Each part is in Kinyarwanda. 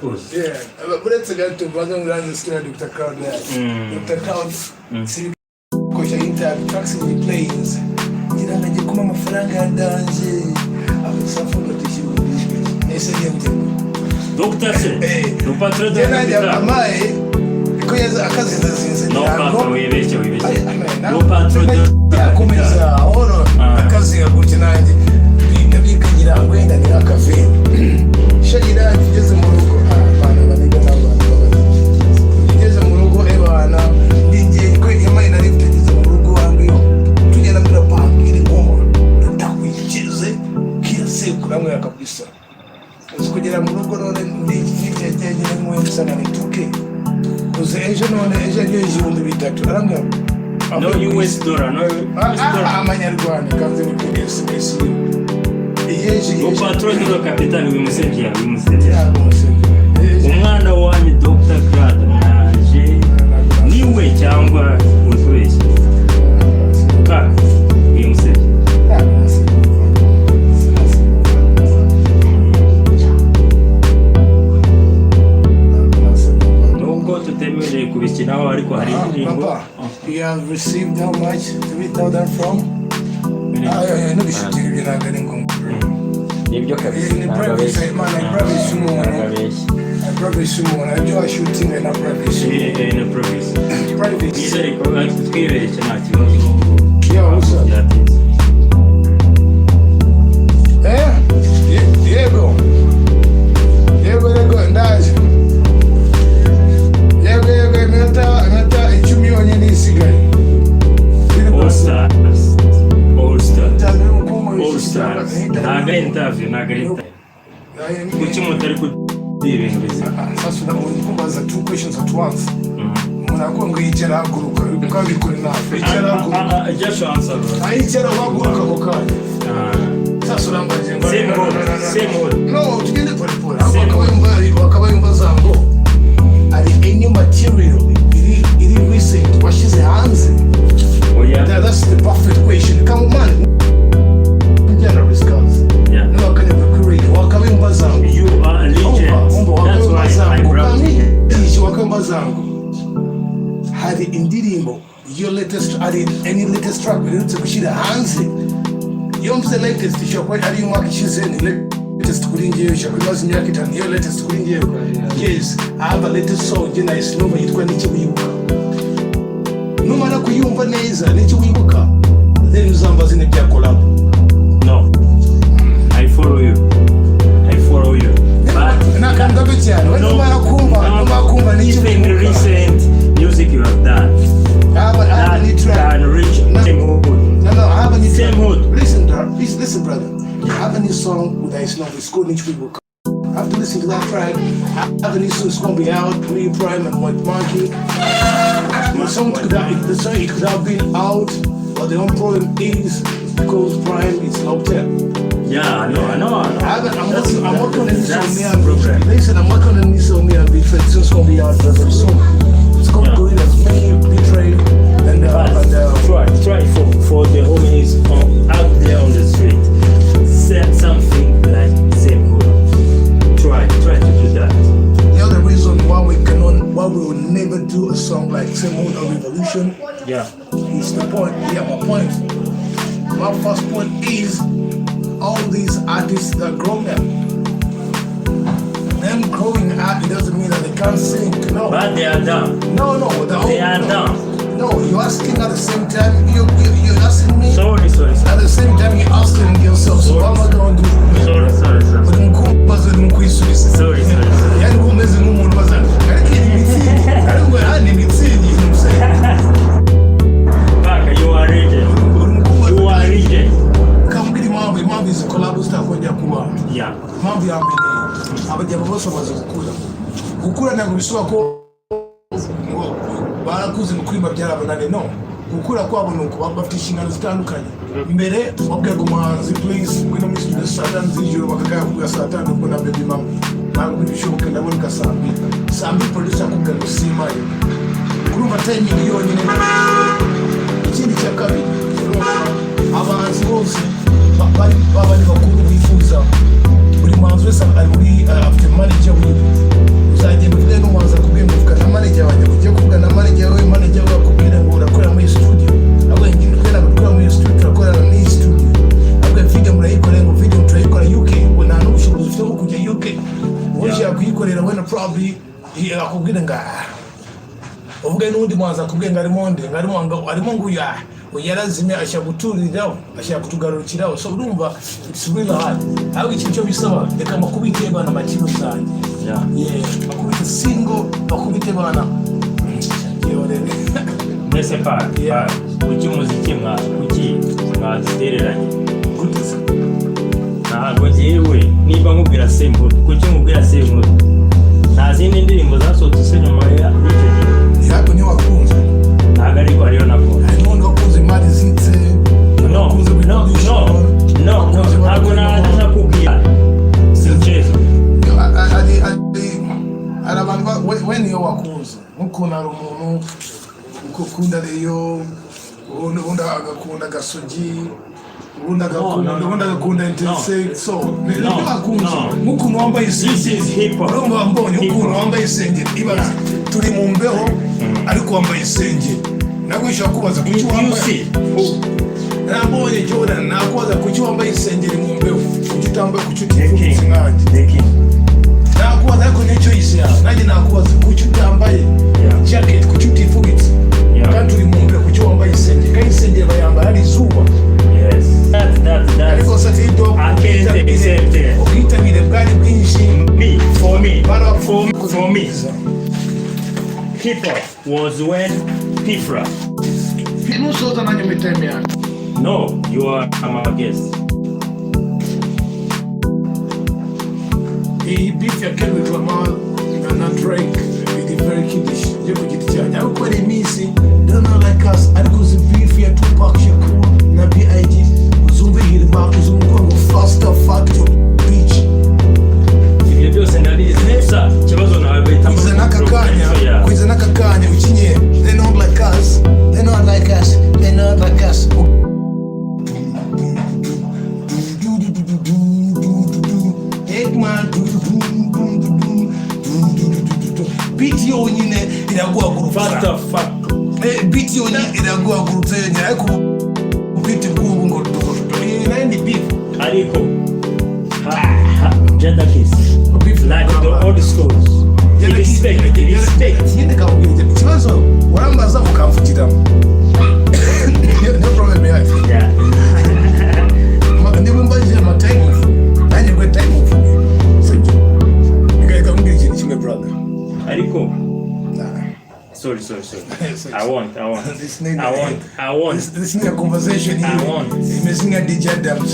Course. Yeah, uretse gato mbanza nguranze story ya Dr. Cloud nayo. Dr. Cloud sibikosha interview tracks in planes ngira ngo ajye kumpa amafaranga ya danger, amusafunga tushyira nese ngiye mutego. Dr. Se Eh. Le patron de Njye nanjye la amaye ko yaza akazinzazinze. No, patron, wibeshye, wibeshye. Le patron de Yakomeza ahoro. Ah. Akazinga gutya, nanjye ndabikagira ngo wenda ni akaveni shagira. Ngeze mu rugo, abana banega n'abantu babaza. Ngeze mu rugo, ebana ninjye ko imaye nari kutageze mu rugo wangu, tugenda mbwira banki iri ngoma ndakwikize kila siku namwe kabisa. Uzi kugera mu rugo none nitekeye nyine nsanga ni 2K uzi ejo, none ejo yagiye 3000 arambwira. No US dollar, no US dollar. Amanyarwanda kanze ni kuri SMS yeje. Le patron de la capitale, wimusebya, wimusebya. Ntabwo musebya. Umwana wanyu Dr. Claude naje niwe cyangwa uri kubeshya ka wimusebya. Ntabwo musebya. Nubwo tutemerewe kubikinaho, ariko hari indirimbo. Papa, you have received how much? 3,000 from? Ah, yeah, no bishuti, ibyo ntabwo ari ngombwa. Nibyo kabisa. Ni Ntabwo privacy, abeshya. man, ni privacy umuntu. Ntabwo abeshya. Ni privacy umuntu, ibyo washutinga na privacy. Eh, na privacy. Privacy. Nizere ko ariko twibeshye, nta kibazo. Yeah, what's up? Byatinze. Eh? Yego. Yego, yego, ndaje. Yego, yego, iminota 10 yonyine isigaye. All Stars, All Stars, All Stars. Ntabwo ari interview, ntabwo ari interview. Kuki mutari kuduha ibintu bizima? Sasa uri kumbaza two questions at once. Umuntu akubwira ngo yicara, haguruka, ukabikora nabi. Yicara, haguruka. Just answer, bro. Ah, yicara, uhaguruka ako kanya. Ah. Sasa urambaje ngo Same word, same word. No, tugende pole pole. Same. Akaba yumva za ngo hari any material iri recent washyize hanze. Oya. That's the perfect question. Come on, man. Generous guys. Yeah. No, akanya kuri radio wakaba yumva za ngo You are a legend. Umva, That's why I brought you. Ukamwigisha wakambaza ngo hari indirimbo iyo latest, hari any latest track uherutse gushyira hanze. Iyo mvuze latest, ishobora kuba ari umwaka ishize, ni latest kuri njyewe. Ishobora kuba imaze imyaka 5, niyo latest kuri njyewe. Yes, I have a latest song njye na Isinova yitwa Nicyo Wibuka. Numara kuyumva neza Nicyo Wibuka, then uzambaze n'ibya collab. No, I follow you, I follow you, but Ni akantu gato cyane we. No. Numara kumva Nicyo Even Wibuka. Recent music you have done I have a that new track. can reach No. same hood. No, I have a new Same track. hood. Listen, please listen, brother. I have a new song with Ice Nova. It's called Niche People. I have to listen to that track. I have a new song. It's gonna be out. Me, Prime, and White Monkey. The song, it could have been out, but the only problem is because Prime is locked up. Yeah, I know, I know, I know. I haven't, I'm working, I'm working on a new song. That's Me and problem. Listen, I'm working on a new song. Me and Big Fred. It's gonna be out very soon. It's called Yeah. Gorillaz. Me, Big Trade, and But try for the homies out there on the street. Say something like same hood. Try to do that. The other reason why we cannot, why we will never do a song like Same Hood or Revolution is the point. Yeah, my point. My first point is all these artists that grown up. Them growing up, it doesn't mean that they can't sing. No, But they are down. no. They are No. down. No, you're asking at the same time. You're asking me Sorry, sorry, sorry. at the same time. You're asking yourself. So what am I gonna do? Sorry, sorry, sorry. Uri mukumbaza, uri mukwisubiza. Sorry, sorry, sorry. Yani umeze nk'umuntu baza ariko iyi mitsingi, ariko ah, ni mitsingi umusore. Baka, you are legend. Uri mukumbaza. You are legend. Kambwira impamvu izi collab zitakongera kuba. Impamvu ya mbere, abajyama bose bamaze gukura. Gukura ntabwo bisaba ko ngo barakuze mu kuririmba byarabananiye. No gukura kwabo ni uku bafite inshingano zitandukanye. Mbere wabwiraga umuhanzi, "Please, ngwino muri studio saa 5 z'ijoro," bakakubwira saa 5, ubwo na baby mama, "Ntabwo bishoboka, ndaboneka saa 2." Saa 2 producer akubwira ngo simayo. Urumva timing yonyine. Ikindi cya kabiri, urumva abahanzi bose baba ari bakuru, bifuza buri muhanzi wese ari muri afite manager wiwe. Kuyikorera wenda probably akubwira ngo ah, uvuge n'undi muhanzi akubwiye ngo arimo nde, ngo arimo, ngo arimo, ngo uyu, ah, uyu yarazimye, ashaka guturiraho, ashaka kutugarukiraho. So urumva it's really hard. Ahubwo ikintu cyo bisaba, reka makubite bana makino zanjye. Yeah, bakubite single, bakubite bana. Yewe. Mbese pa Yeah. pa kuki umuziki mwa, kuki mwadutereranye? Gute se? Ntabwo ngewe niba nkubwira Sembuto, kuki nkubwira Sembuto? Nta zindi ndirimbo zasohotse se nyuma y'icyo gihe? Yako niyo wakunze. Ntabwo ariko ariyo nakora. Hari n'undi wakunze Imari Zitse. No. Wakunze No, no, no, no, ntabwo naza kubwira, si mchezo. Hari abantu we niyo wakunze, nk'ukuntu hari umuntu ukunda Reyo, ubundi agakunda Gasogi, ubundi agakunda No, no, no. ubundi agakunda Etincelles. So No, niyo wakunze. No. Nk'ukuntu wambaye This isengeri. is hip hop. Urumva wambonye Hip ukuntu hop. wambaye isengeri. Ibaze turi mu mbeho ariko wambaye isengeri. Nabwo ushobora kubaza kuki You wambaye. see. Nabonye Jordan, nakubaza kuki wambaye isengeri mu mbeho, kuki utambaye, kuki utifubitse nkanjye? The king. Nakubaza, ariko nicyo isi yawe. Nanjye nakubaza kuki utambaye jacket, kuki utifubitse kandi turi mu mbeho, kuki wambaye isengeri kandi isengeri bayambara ari izuba? Yes, that Ariko sati hip hop, I can't accept it. ubwitabire bwari bwinshi. Me for me for me, hip hop was when P Fla Nusoza nanjye muri time yanjye. No, you are my guest. Iyi beef ya Kendrick Lamar na Drake iri very kiddish yo ku giti cyanjye, ariko kubera iminsi They're Not Like Us. Ariko uzi beef ya Tupac Shakur na B.I.G? Uzumve Hirima, uzumve ngo "Faster, fuck your bitch". Ibyo byose ndabizi gusa ikibazo nawe bahita Kugeza n'aka kanya, kugeza n'aka kanya ukinye "They Not Like Us, They Not Like Us, They Not Like Us", Take my beat yonyine iraguhagurutsa. Faster, fuck. Beat yonyine iraguhagurutsa yonyine, ariko beat bw'ubu ngo iyi nayo ni beef. Ariko ha ha Jadakiss Beef like the old schools, respect, respect. Nyine kakubwira icyo ikibazo urambaza ukamvugiramo, niyo problem yacu. Niba umbajije ama time uvuge, nanjye ngo time uvuge, sibyo? Reka nkubwire ikintu kimwe, brother. Ariko Nah. Sorry, sorry, sorry. I want, I want. This nigga- I want, I want. This nigga conversation I here want. imeze nka DJ Adams.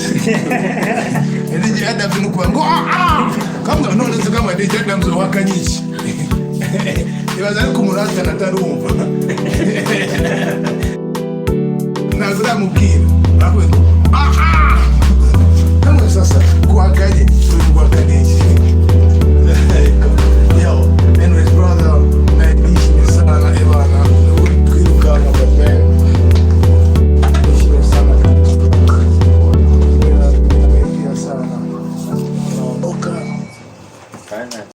DJ Adams ni ukuvuga ngo ah ah kamwe none se kamwe DJ Adams wakanyiki ibaza, ariko umuntu azana atarumva, ntabwo uramubwira, aravuga ngo ah ah kamwe. Sasa kuhakanye, uri guhakana iki?